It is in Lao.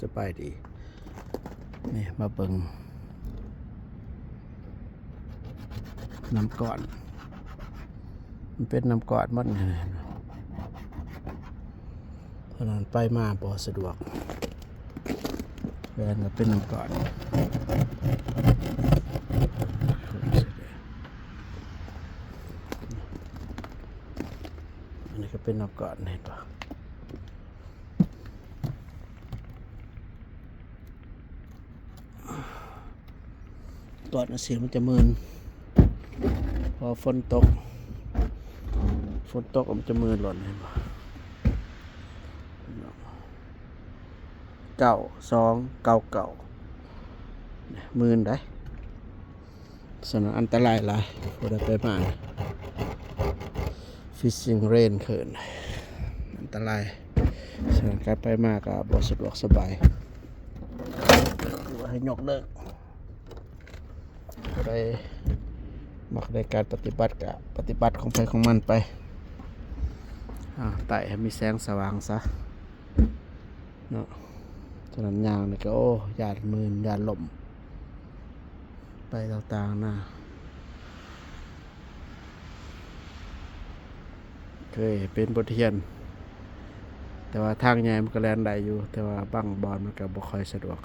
ສະບາຍດີ. ນີ້ມາເບິ່ງນ້ຳກ້ອນ ມັນເປັນນ້ຳກ້ອນໝົດນີ້ ເພາະນັ້ນໄປມາບໍ່ສະດວກ ແລ່ນກໍເປັນນ້ຳກ້ອນ. ອັນນີ້ກໍເປັນນ້ຳກ້ອນ ເຫັນບໍ່? ຕອນເສຍງມັນຈະມື່ນ ເພາະຝົນຕົກ ຝົນຕົກມັນຈະມື່ນໂລດ ເຫັນບໍ່? ເກົ້າສອງເກົ້າເກົ້າ ມື່ນໄດ໋. ສະນັ້ນອັນຕະລາຍຫຼາຍ ຜູ້ໃດໄປມາ fishing rain ເຂີນ ອັນຕະລາຍ. ສະນັ້ນການໄປມາກໍບໍ່ສະດວກສະບາຍ ຖືວ່າໃຫ້ຍົກເລີກ. ຜູ້ໃດມັກໃນການປະຕິບັດກໍປະຕິບັດຂອງໃຜຂອງມັນໄປ. ອາ ໄຕ້ໃຫ້ມີແສງສະຫວ່າງຊະ ເນາະ. ສະນັ້ນຍ່າງນີ້ກໍ ໂອ້ ຢ້ານມື່ນ ຢ້ານລົ້ມ ໄປຕ່າງໆນາ ເຄີຍເປັນບົດຮຽນ. ແຕ່ວ່າທາງໃຫຍ່ມັນກໍແລ່ນໄດ້ຢູ່ ແຕ່ວ່າບາງບ່ອນມັນກໍບໍ່ຄ່ອຍສະດວກ.